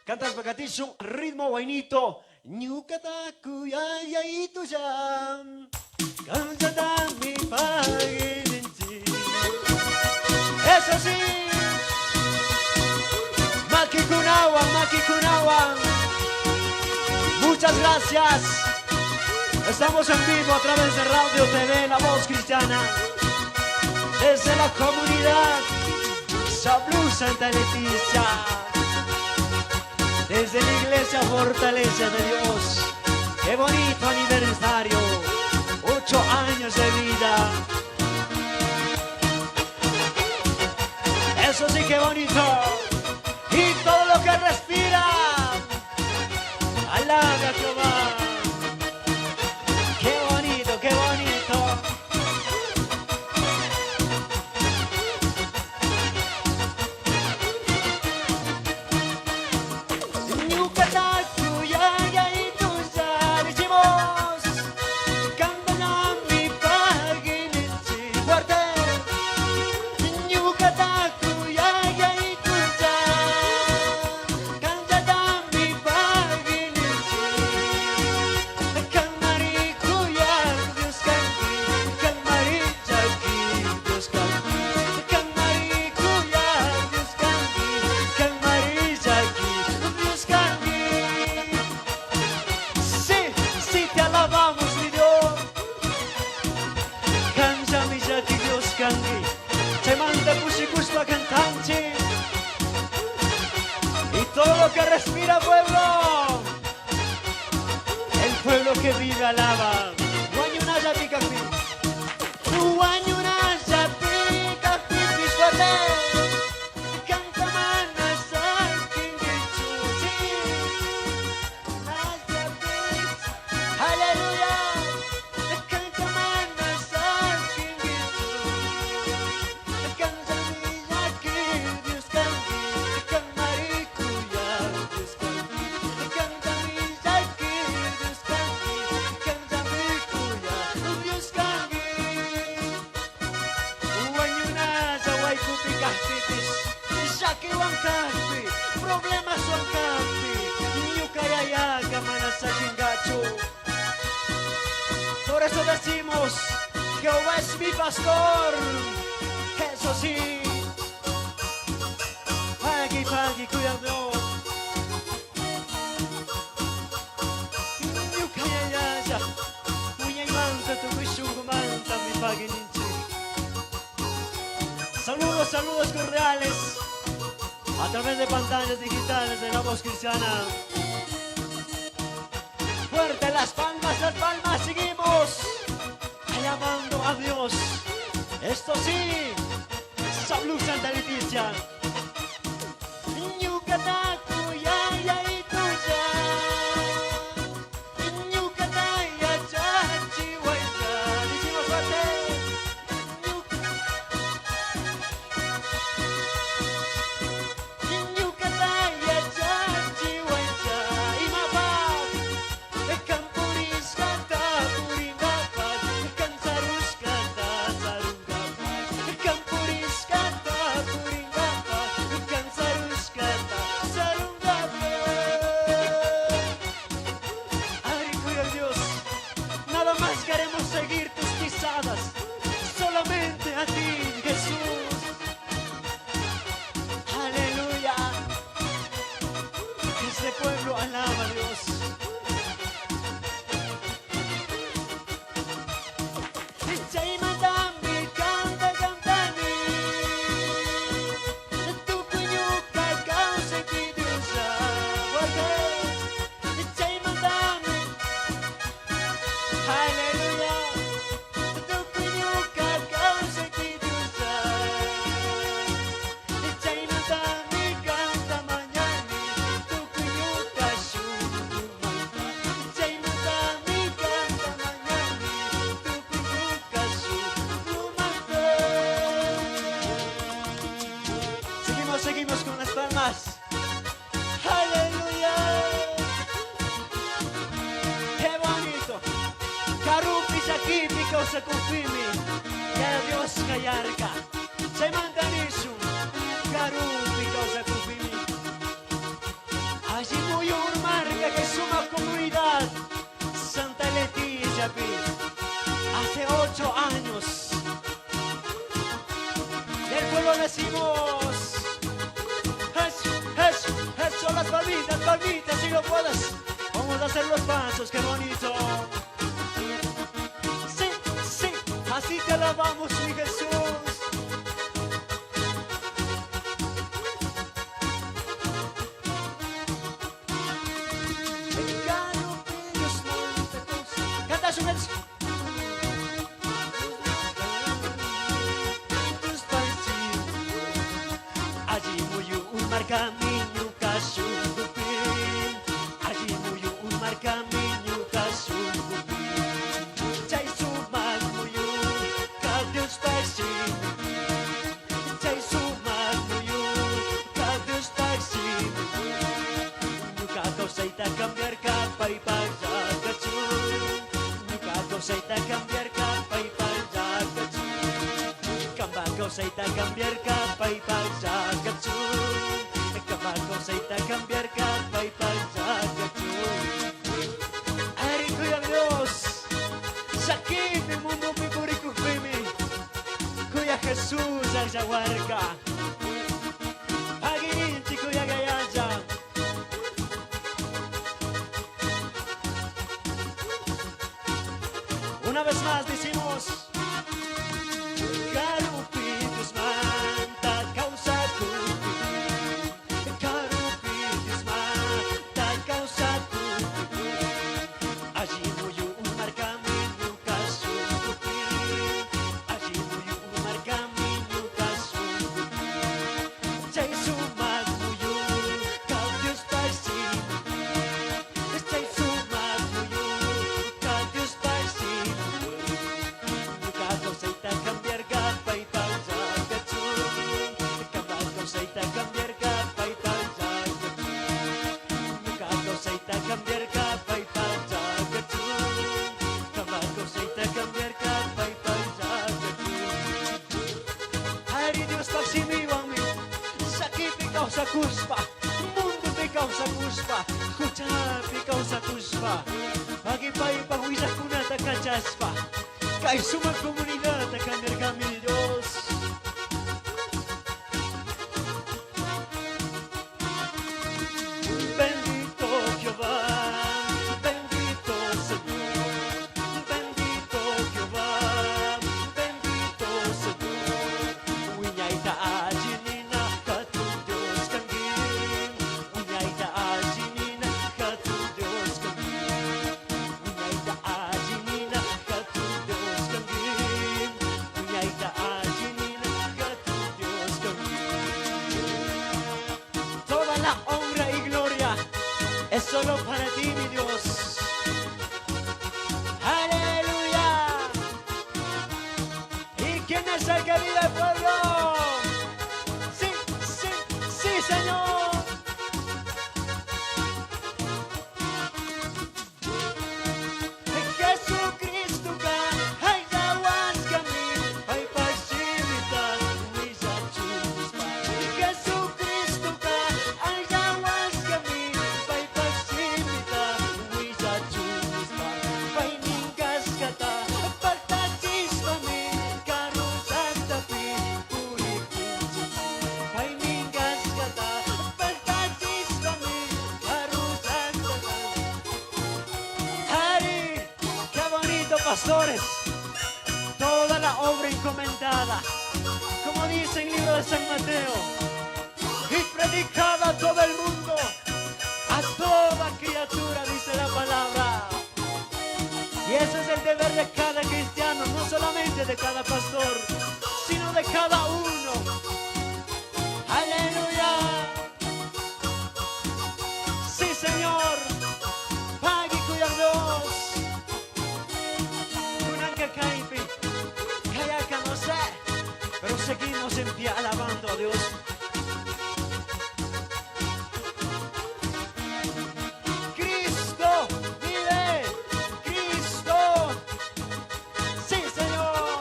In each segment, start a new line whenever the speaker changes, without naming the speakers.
Cantashpa catishun ritmo huaynito. Ñucata cuyayayitulla, canllatami pagui ninchi. Eso sí. Maquicunawan, maquicunawan. Muchas gracias. Estamos en vivo a través de Radio TV La Voz Cristiana. Desde la comunidad Sablú Santa Leticia. Desde la Iglesia Fortaleza de Dios. Qué bonito aniversario. 8 años de vida. Eso sí que bonito. Y todo lo que respira. Alabe a Jehová. Qué bonito, qué bonito. Ñucata cuyayayitulla, decimos, cantallami pagui ninchi, fuerte. Ñucata cuyayayitulla, cantallami pagui ninchi. Canmari cuyaj Dios cangui, canmari llaquij Dios cangui, canmari cuyaj Dios cangui, canmari llaquij Dios cangui. Sí, sí te alabamos, mi Dios. Canllami llaquij Dios cangui, chaimanta cushicushpa cantanchi. Y todo lo que respira, pueblo. El pueblo que vive alaba. Huañunallapi cajpi. Huañunallapi cajpipis fuerte. Canta mana saquinguichu. Sí. Aleluya. Canta mana saquinguichu. Canllami llaquij Dios cangui. Canmari cuyaj Dios cangui. Canllami llaquij Dios cangui. Canllami cuyaj Dios cangui. Huañunalla huaicupi cajpipis, llaquihuan cajpi, problemashuan cajpi, ñuca Yayaca mana saquingachu. Por eso decimos, Jehová es mi pastor. Eso sí. Pagui, pagui, cuidado. Ñuca Yayalla, huiñaimanta tucui shungumantami pagui ninchi. Saludos, saludos cordiales a través de pantallas digitales de La Voz Cristiana. Fuerte las palmas, seguimos alabando a Dios. Esto sí, Salud Santa Leticia. Ñucata cuyayayitulla, ñucata yachachihuaylla. Decimos fuerte. Ñucata yachachihuaylla. Imapaj, can purishcata puringapaj, can sarushcata sarungapaj, can purishcata puringapaj, can sarushcata sarungapaj. Ay, cuida Dios, nada más queremos seguir tus pisadas, solamente a ti, Jesús. Aleluya. Este pueblo alaba a Dios. Chaimantami canta cantani, tucui ñuca causaipi Dioslla. Fuerte. Chaimantami, aleluya, tucui ñuca causaipi Dioslla. Chaimantami canta mañani, tucui ñuca shungumanta. Chaimantami canta mañani, tucui ñuca shungumanta. Seguimos, seguimos con las palmas. Aleluya. Qué bonito. Carupi llaquipi causacujpimi. Yaya Dios cayarca. Chaimanta nishun. Carupi causacujpimi. Decimos. Eso, eso, eso, las palmitas, palmitas, si lo puedes. Vamos a hacer los pasos, qué bonito. Sí, sí, así te alabamos, mi Jesús. Canta su Allí muyu un marcamiño kashukupin. Allí muyu un marcamiño kashukupin. Chay sumaq muyu ka Dios pashimi. Chay sumaq muyu ka Dios pashimi. Ñuka kawsayta cambiarka paypaq llakachun. Ñuka kawsayta cambiarka paypaq llakachun. Kamba kawsayta cambiarka paypaq llakachun. Kamba kawsayta cambiarka paypaq llakachun. Ari kuya Dios, llakimi mundopi purikukpimi. Kuya Jesús akllawarka. Pagirinchik kuya gayalla. Una vez más decimos. Karupi Diosmanta kawsakupi. Karupi Diosmanta kawsakupi. Allí muyu un marcamiño kasukupi. Allí muyu un marcamiño kasukupi. Chay sumaq muyu ka Dios pashimi. Chay sumaq muyu ka Dios pashimi. Ñuka kawsayta cambiarka paypaq llakachun. Kamba kawsayta cambiarka paypaq llakachun. Ñuka kawsayta cambiarka paypaq llakachun. Kamba kawsayta cambiarka paypaq llakachun. Ari Diospaq shimiwanmi llakipi kawsakushpa, mundopi kawsakushpa, huchapi kawsakushpa, paqui paypaq willaqkunata kachashpa, kay sumaq comunidadta cambiarkami Dios. Bendito Jehová, bendito Señor, bendito Jehová, bendito Señor. Wiñayta allinina hatun Dios kanki. Wiñayta allinina hatun Dios kanki. Wiñayta allinina hatun Dios kanki. Wiñayta allinina hatun Dios kanki. Toda la honra y gloria es solo para ti, mi Dios. ¡Aleluya! ¿Y quién es el que vive, pueblo? Sí, sí, sí, Señor. Jesucristo ka ayllawashkami paypaq shimita willachun. Jesucristo ka ayllawashkami paypaq shimita willachun. Pay ninkashkata paktachishpami karu llaktapi purikunchik. Pay ninkashkata paktachishpami karu llaktapi. ¡Ari! ¡Qué bonito, pastores! Toda la obra encomendada, como dice en el libro de San Mateo, y predicada a todo el mundo, a toda criatura, dice la palabra. Y ese es el deber de cada cristiano, no solamente de cada pastor, sino de cada uno. ¡Aleluya! Sí, Señor. Pagui kuya Dios. Kunanka kaypi, kayaka no sé, pero seguimos en pie alabando a Dios. Cristo vive, Cristo. Sí, Señor.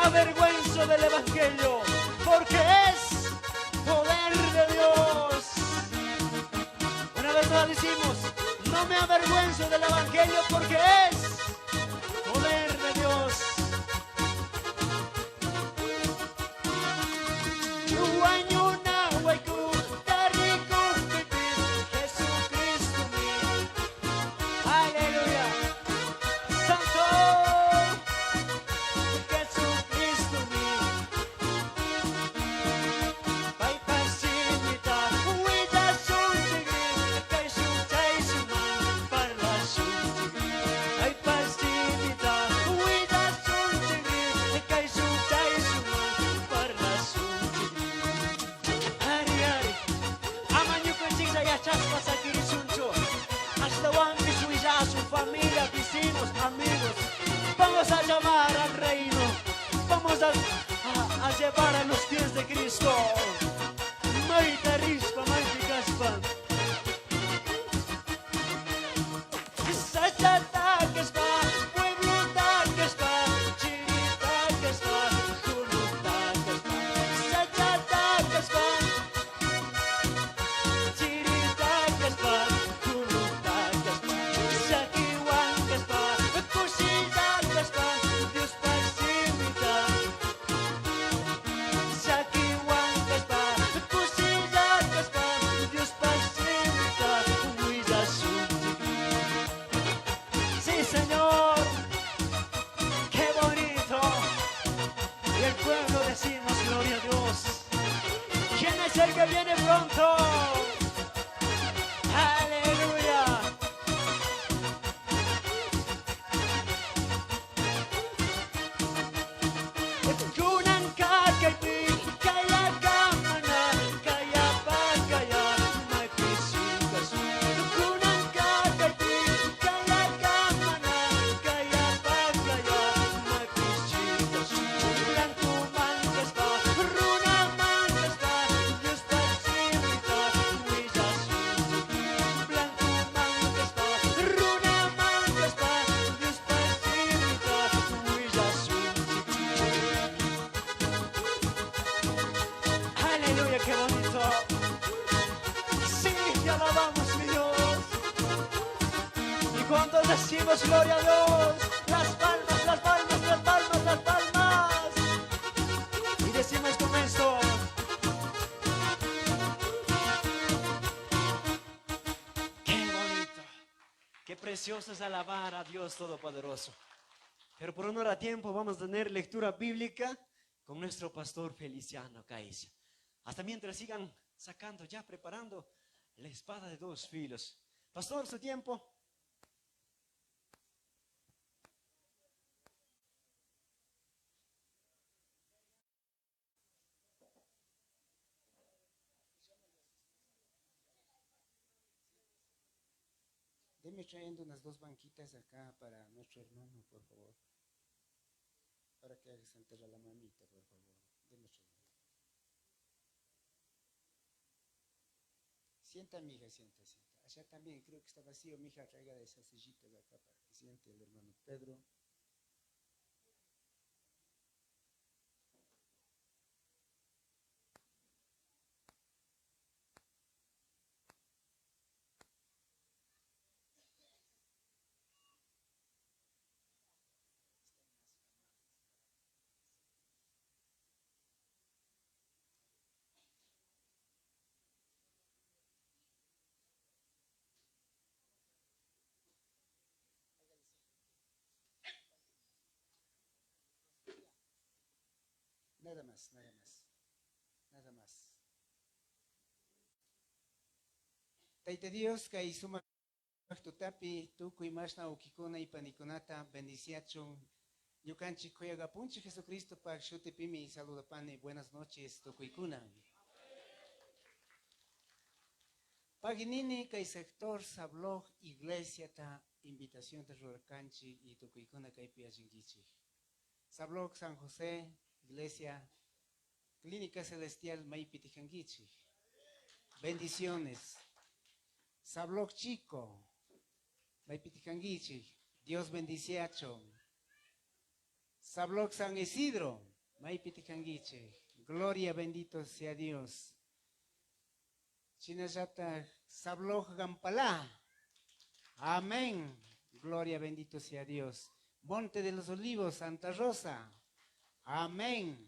avergüenzo del Evangelio, porque es poder de Dios. Una vez más decimos, no me avergüenzo del Evangelio porque es poder de Dios. Aleluya. Santo Jesucristo mi. Paypa shiminta willashunchikri kayshun chayshunman parlashunchikri. Paypa shiminta willashunchikri kayshun chayshunman parlashunchikri. Ari ari. Ama ñukanchiklla yachashpa sakirishunchu. Ashtawanpish willashun familia, vecinos, amigos. Vamos a llamar al reino. Vamos a llevar a los pies de Cristo. Mayta rishpa, maypi kashpa. Sachata kashpa, pueblota kashpa, chirita kashpa, junota kashpa. Sachata kashpa, chirita kashpa, junota kashpa. Llakiwan kashpa, kushilla kashpa, Diospaj shimita. Llakiwan kashpa, kushilla kashpa, Diospaj shimita, willashunchik. Sí, Señor, qué bonito. Y el pueblo decimos gloria a Dios. ¿Quién es el que viene pronto? Aleluya. Kunanka kaypi kayakamana kayapakaya maypishi kashun. Kunanka kaypi kayakamana kayapakaya maypishi kashun. Blanco kashpa runa kashpa Diospaj shimita willashunchik. Blanco kashpa runa kashpa Diospaj shimita willashunchik. Aleluya, qué bonito. Sí, te alabamos, mi Dios. Y cuando decimos gloria a Dios, las palmas, las palmas, las palmas, las palmas. Y decimos con esto. Qué bonito, qué precioso es alabar a Dios Todopoderoso. Pero por honor a tiempo vamos a tener lectura bíblica con nuestro pastor Feliciano Caiza. Hasta mientras sigan sacando, ya preparando la espada de dos filos. Pastor, su tiempo.
Deme trayendo unas dos banquitas acá para nuestro hermano, por favor. Para que haga sentar a la mamita, por favor. Deme trayendo. Sienta, mija, sienta, sienta. Allá también creo que está vacío, mija, traiga de esas sillitas de acá para que siente el hermano Pedro. Nada más, nada más, nada más. Tayta Dios, kay sumaq tutapi tukuy mashna wawkikuna y panikunata bendiciachun. Ñukanchik kuyaq Apunchik Jesucristo paj shutipimi saludapani. Buenas noches, tukuykuna. Paginini kay sector Sabloj iglesia ta invitación ta rurarkanchik y tukuykuna kaypi allinkichik. Sabloj San José, iglesia, Clínica Celestial maypi tijankichik. Bendiciones. Sabloj Chico, maypi tijankichik. Dios bendiciachun. Sabloj San Isidro, Maypitik kankichik. Gloria bendito sea Dios. Shinallatak Sabloj Gampalá. Amén. Gloria bendito sea Dios. Monte de los Olivos, Santa Rosa. Amén.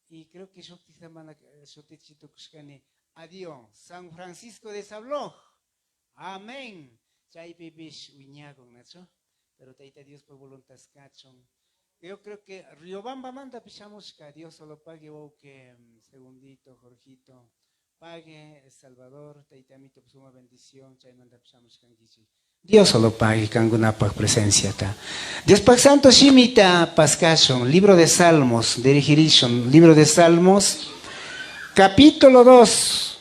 Y creo que shutichitukushkani. Adiós. San Francisco de Sabloj. Amén. Chaypipish wiñakun, nachu? Pero Tayta Diospa voluntad kachun. Yo creo que Riobamba manta pishamushka. Dios solo pague, que segundito, Jorgito. Pague, Salvador, Tayta Amito, suma bendición. Chaymanta pishamushkankichik. Dios solo pague kankunapaj presenciata. Dios pak Santo Shimita paskashun, libro de Salmos, dirigirishun, libro de Salmos, capítulo 2,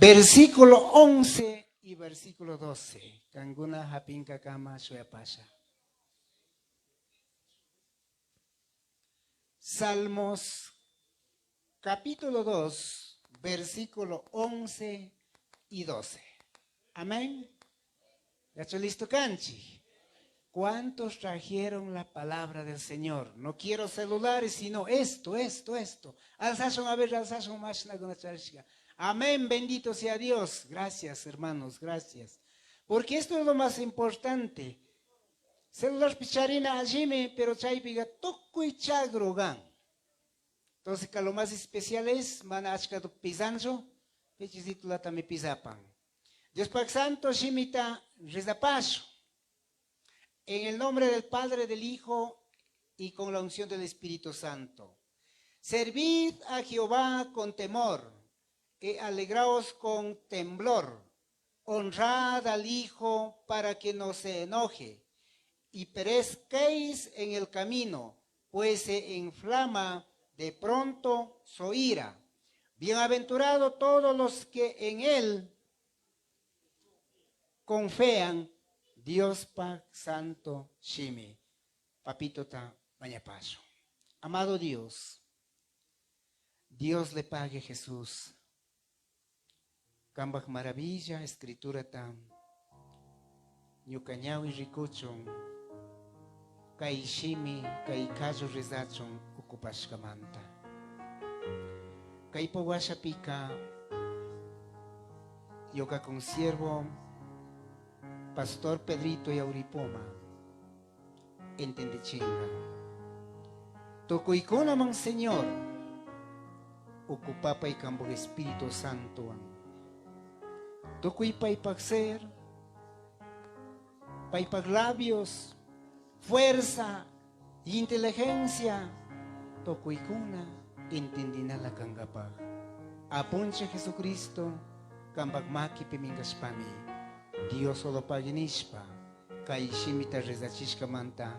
versículo 11 y versículo 12. Kankuna hapinkakama shuyapasha. Salmos, capítulo 2, versículo 11 y 12. Amén. ¿Ya estoy listo, Canchi? ¿Cuántos trajeron la palabra del Señor? No quiero celulares, sino esto, esto, esto. Alzashun, a ver, alzashun, Amén, bendito sea Dios. Gracias, hermanos, gracias. Porque esto es lo más importante. Celular picharina allime, pero chaypiga tukuy chagrugan. Entonces, que lo más especial es, mana achka pisancho, pichisitula mi pisapan. Dios Padre Santo, Shimita, rezapasho. En el nombre del Padre, del Hijo y con la unción del Espíritu Santo. Servid a Jehová con temor e alegraos con temblor. Honrad al Hijo para que no se enoje y perezcáis en el camino, pues se inflama de pronto su ira. Bienaventurado todos los que en él confían. Dios Pa Santo Shimi. Papito ta mañapaso. Amado Dios, Dios le pague Jesús. Kambaj maravilla, escritura ta ñuka ñawi rikuchun, kay shimi, kay kallu rezachun ukupashkamanta. Kay powashapika, ñuka consiervo, Pastor Pedrito Yauripoma, entendichinga. Tukuykunaman Señor, ukupapay kambaj Espíritu Santo. Tukuy paypaj ser, paypaj labios, fuerza, inteligencia, tukuykuna entendinala kangapaj. Apunchij Jesucristo, kambaj makipi minkashpami. Dios solo paginishpa, kay shimita rezachishkamanta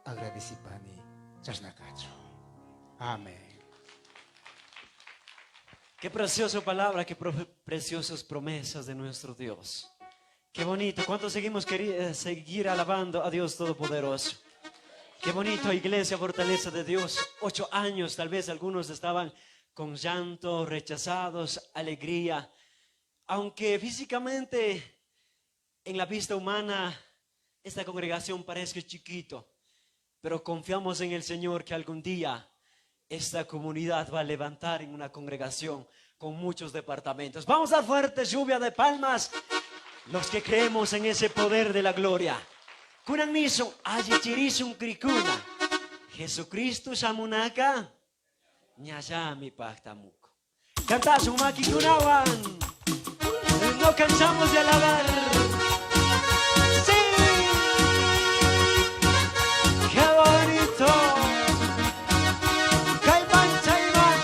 agradecipani. Chashnakachu. Amén.
Qué preciosa palabra, qué preciosas promesas de nuestro Dios. Qué bonito. ¿Cuánto seguimos seguir alabando a Dios Todopoderoso? Qué bonito, Iglesia Fortaleza de Dios. 8 años, tal vez algunos estaban con llanto, rechazados, alegría. Aunque físicamente, en la vista humana, esta congregación parezca chiquito, pero confiamos en el Señor que algún día esta comunidad va a levantar en una congregación con muchos departamentos. Vamos a dar fuerte lluvia de palmas los que creemos en ese poder de la gloria. Kunan nisun, allichirishun krikuna. Jesucristo shamunaka, ñallami pajtamuko. Cantashun makikunawan. No cansamos de alabar. ¡Sí! ¡Qué bonito! Caimán, chaimán.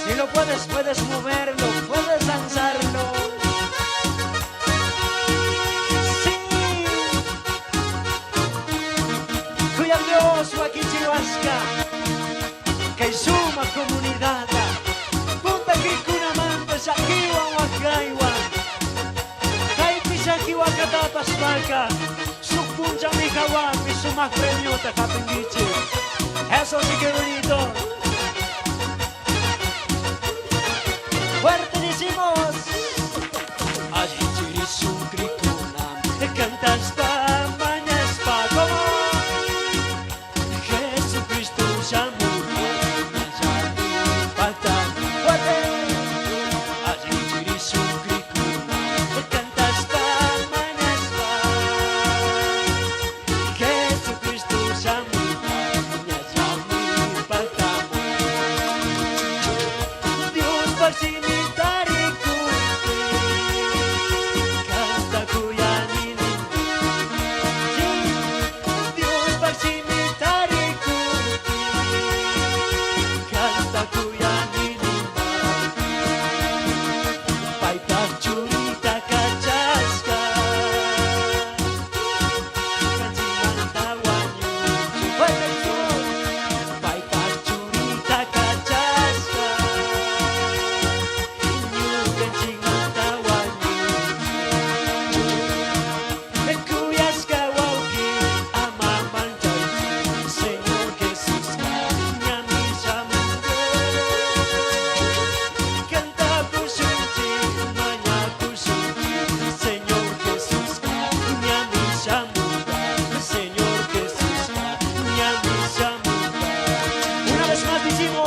Si lo puedes, puedes moverlo, puedes danzarlo. ¡Sí! Cuya Dios, wakichihuasca, kay suma comunidad. Punta krikunamanta llakiwan wakaywan. Kaypi llakiwakatapaspaka, suk punchami hawapi sumak premiota hapinkichik. Eso sí que bonito. Fuerte decimos. Allichirishun krikuna, cantaspa mañaspa, como Jesucristo shamuka,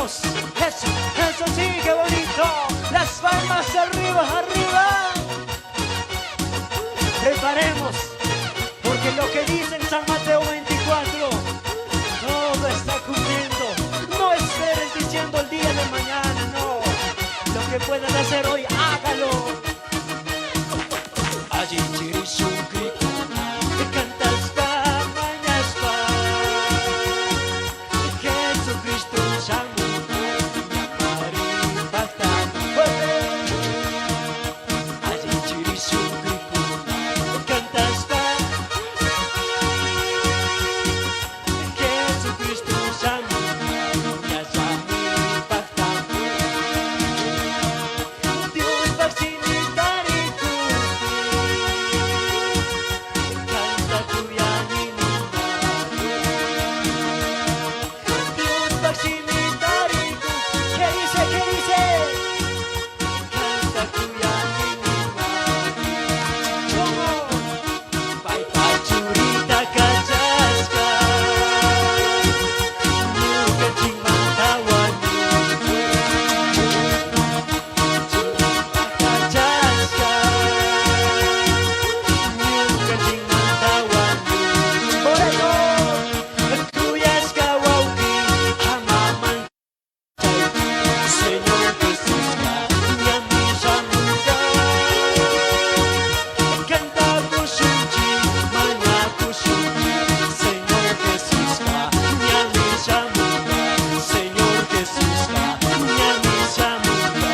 Preparemos. Eso, eso sí, qué bonito. Las palmas arriba, arriba. Preparemos, porque lo que dice en San Mateo 24, todo está cumpliendo. No esperes diciendo el día de mañana, no. Lo que puedas hacer hoy, hágalo. Allí cantaspa, mañaspa, Jesucristo cantaspa, Jesucristo Dios canta Dios ¿Qué dice? ¿Qué dice? Canta ¿Cómo? Paypa churita kachashka ñukanchikmanta kachashka ñukanchikmanta Por eso kuyashka wawqi ama manchaychu Señor Jesusqa ñami shamunqa Cantakushunchik, mañakushunchik, Señor Jesusqa ñami shamunqa, Señor Jesusqa ñami shamunqa.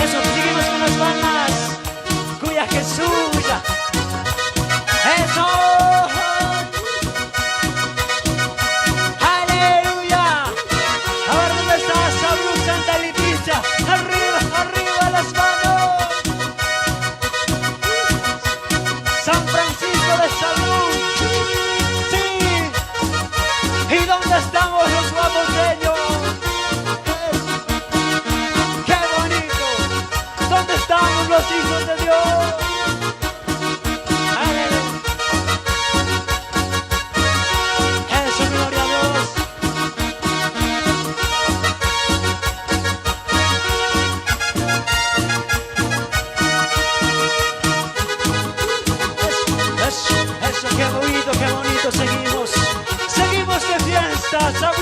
Eso, seguimos con las palmas. Cuya Jesús. Eso. Aleluya. A ver dónde está Sablú Santa Leticia. Arriba, arriba las manos. San Francisco de Salud. Sí. ¿Y dónde estamos los guapoteños? ¡Qué bonito! ¿Dónde estamos los hijos de Dios? Aleluya. Eso, gloria a Dios. Eso, eso, qué bonito, qué bonito. Seguimos, seguimos de fiesta.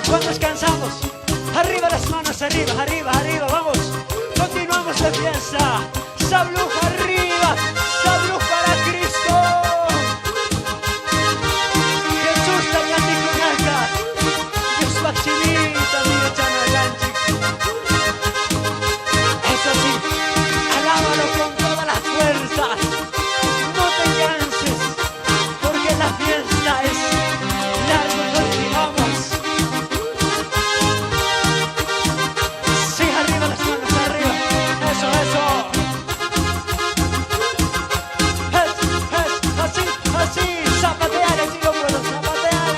Cuando cansamos, arriba las manos, arriba, arriba, arriba, vamos. Continuamos la fiesta. Sabluj arriba, Sabluj para Cristo. Jesús Tayatikunaka, Dios Maximita, mira Chanayanchik. Es así, alábalo con todas las fuerzas. No te canses, porque la fiesta es larga. Continuamos. Sí, arriba las manos, arriba. Eso, eso. Es, es, así, así. Zapatear, así lo puedo, zapatear.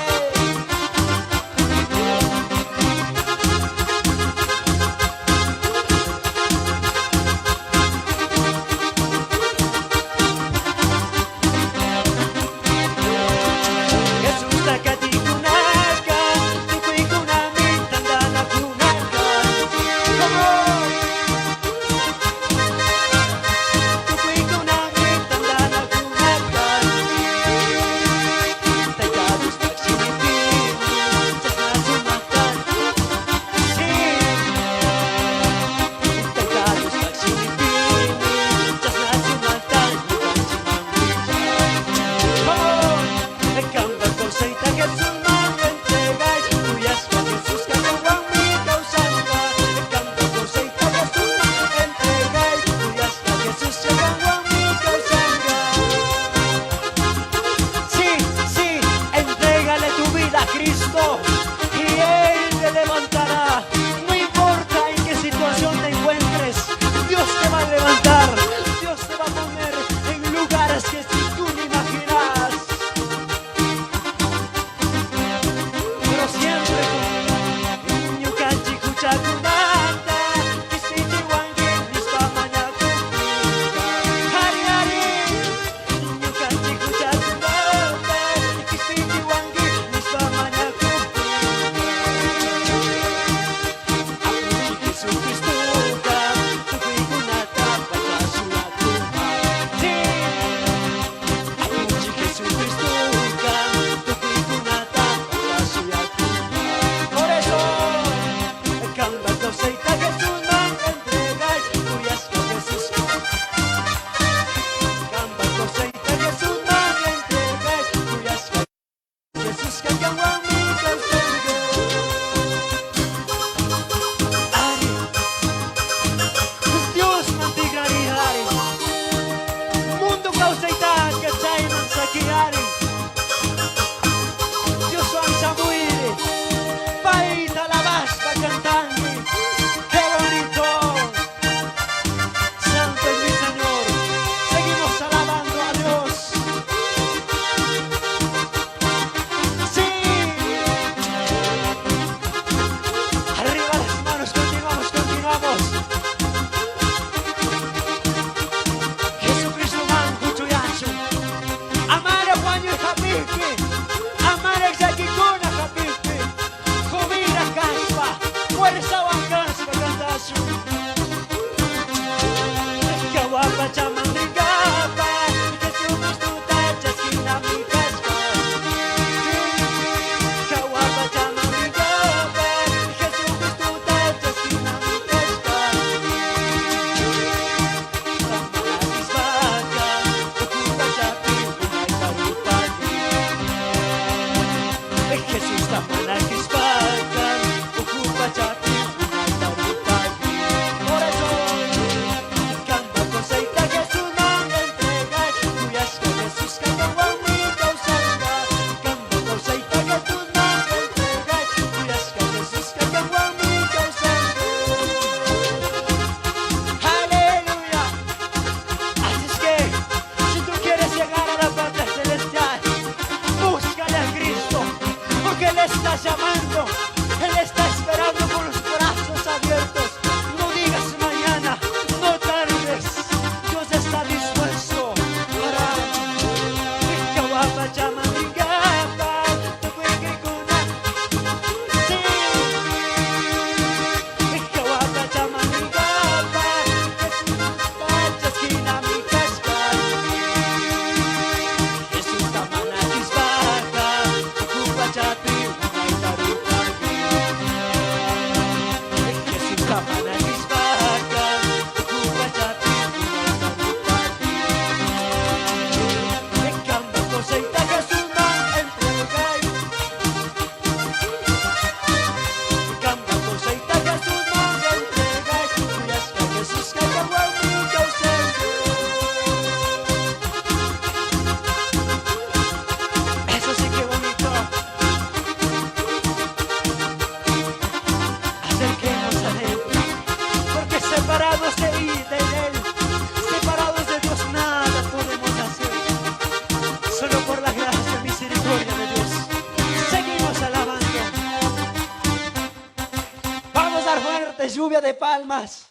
Fuerte lluvia de palmas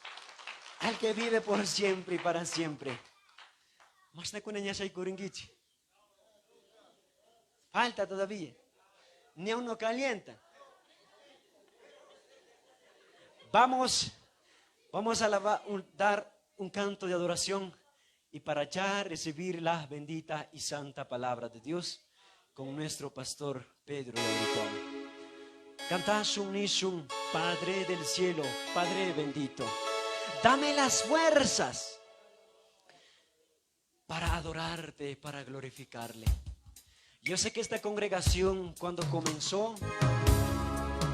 al que vive por siempre y para siempre. Mashnakuna ña shaykurinkichik. Falta todavía. Ni aún no calienta. Vamos, vamos a dar un canto de adoración y para ya recibir la bendita y santa palabra de Dios con nuestro pastor Pedro Lauritón. Cantashun nishun, Padre del cielo, Padre bendito, dame las fuerzas para adorarte, para glorificarle. Yo sé que esta congregación cuando comenzó,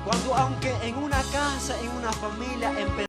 cuando aunque en una casa, en una familia empezó,